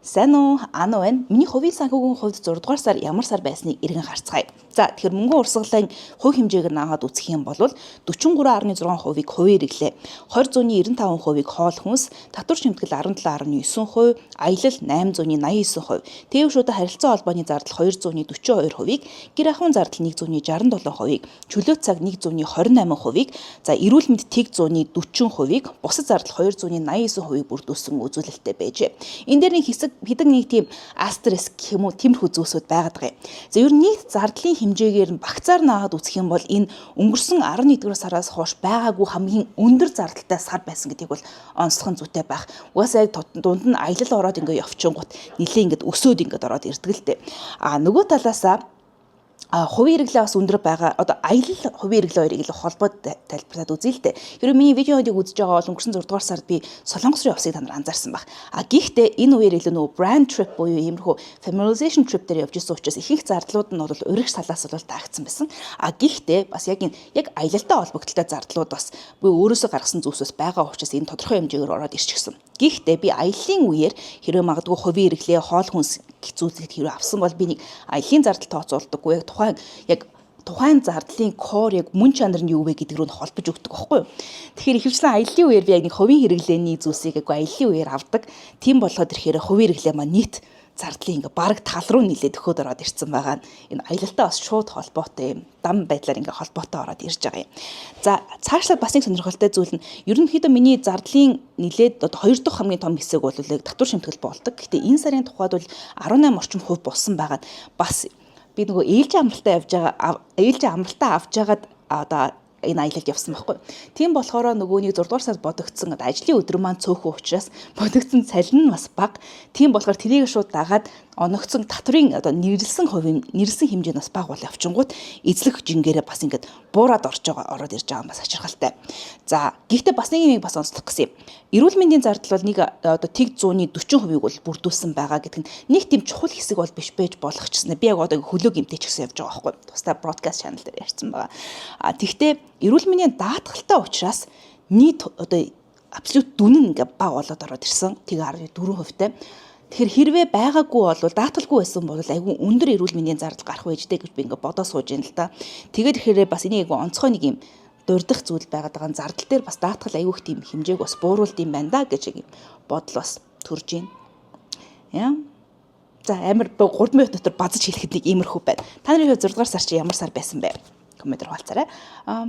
Сайн уу? Ана байна. Миний хувийн санхүүгийн хувьд 6 дугаар сар ямар сар байсныг эргэн харцгаая. За, тэгэхээр мөнгөн урсгалын хувь хэмжээгээр наагаад үзэх юм бол 43.6%-ийг хувийн хэрэглээ, 20.95%-ийг хоол хүнс, татвар шимтгэл 17.9%, аялал 889%, тээвэр шуудан харилцан холбооны зардал 242%-ийг, гэр ахуйн зардал 167%-ийг, чөлөө цаг 128%-ийг, за, эрүүл мэнд тэг 140%-ийг, бусад зардал 289%-ийг бүрдүүлсэн үзүүлэлттэй байжээ. Энэ дээр нэг хэсэг хэдэн нэг тийм asterisk гэх юм уу, тиймэрхүү зүйлсүүд байгаад байгаа юм. За, ер нь нийт зардлын хэмжээгээр нь багцаар наагаад үзэх юм бол энэ өнгөрсөн 11-р сараас хойш байгаагүй хамгийн өндөр зардалтай сар байсан гэдгийг бол онцлох нь зүйтэй байх. Угаасаа яг дунд нь аялал ороод ингээ явчингууд нилээ ингээд өсөөд ингээд ороод ирдэг л дээ. А нөгөө талаасаа хувийн хэрэглээ бас өндөр байгаа. Одоо аялал, хувийн хэрэглээ хоёрыг илүү холбоод тайлбарлаад үзье л дээ. Хэрвээ миний видеонуудыг үзэж байгаа бол өнгөрсөн 6 дугаар сард би Солонгос руу явсыг та нар анзаарсан байх. А гэхдээ энэ үеэр илүү нөгөө brand trip буюу иймэрхүү familiarization trip дээр явж исэн учраас ихэнх зардлууд нь бол урагш талаас бол таагдсан байсан. А гэхдээ бас яг энэ яг аялалтай холбогдлолтой зардлууд бас буюу өөрөөсөө гаргасан зүйлс бас байгаа учраас энэ тодорхой хэмжээгээр ороод ирчихсэн. Гэхдээ би аяллаа үеэр хэрвээ магадгүй хувийн хэрэглээ, хоол хүнс гэх зүйлсийг хэрвээ авсан бол би нэг аяллаа зардал тооцоолдоггүй, яг тухайн зардлын core, яг мөн чанар нь юу вэ гэдэг рүү нь холбож өгдөг байхгүй юу. Тэгэхээр ихэвчлэн аяллаа үеэр би яг нэг хувийн хэрэглээний зүйлсийг яг аяллаа үеэр авдаг. Тийм болохоор ирэхээр хувийн хэрэглээ маань нийт зардлын ингээ бараг тал руу нилээд өхөөд ороод ирсэн байгаа нь энэ аялалтай бас шууд холбоотой юм. Дам байдлаар ингээ холбоотой ороод ирж байгаа юм. За, цаашлаад бас нэг сонирхолтой зүйл нь ерөнхийдөө миний зардлын нилээд одоо хоёр дахь хамгийн том хэсэг бол яг татвар шимтгэл болдог. Гэхдээ энэ сарын тухайд бол 18 орчим хувь болсон байгаа нь бас би нөгөө ээлжийн амралтаа явж байгаа, ээлжийн амралтаа авч байгаад одоо энэ аялалд явсан байхгүй. Тийм болохоор нөгөөний 6 дугаар сард бодогдсон одоо ажлын өдөр маань цөөхөн учраас бодогдсон цалин нь бас бага. Тийм болохоор тэрийг шууд дагаад оногдсон татврын одоо нэрлсэн хувийн нэрлсэн хэмжээ нь бас бага бол явчингууд эзлэх жингээрээ бас ингээд буураад орж байгаа, ороод ирж байгаа юм бас ачирхалтай. За, гэхдээ бас нэг юм бас онцлох гэсэн юм. Эрүүл мэндийн зардал бол нэг одоо тэг зууны 40%-ийг бол бүрдүүлсэн байгаа гэдэг нь нэг тийм чухал хэсэг бол биш байж болох ч гэсэн би яг одоо хөлөө гэмтэй ч гэсэн явж байгаа байхгүй. Тусдаа broadcast channel дээр ярьсан байгаа. А тэгвэл эрүүл мэндийн даатгалтай учраас нийт одоо абсолют дүн нь ингээ бага болоод ороод ирсэн. Тэг 14%-тай. Тэгэхээр хэрвээ байгаагүй бол, даатгалгүй байсан бол айгүй өндөр эрүүл мэндийн зардал гарах байж тээ гэж би ингээ бодоо сууж байна л да. Тэгээд ихээр бас энийг айгүй онцгой нэг юм дурдах зүйл байгаад байгаа нь зардал дээр бас даатгал айгүй их тийм хэмжээг бас бууруулд юм байна да гэж юм бодол бас төрж байна. Яа. За, амар 3 минут дотор базаж хэлэхэд нэг иймэрхүү байна. Та нарын хувьд 6 дугаар сар чи ямар сар байсан бэ? Комментээр хуваалцаарай. Аа.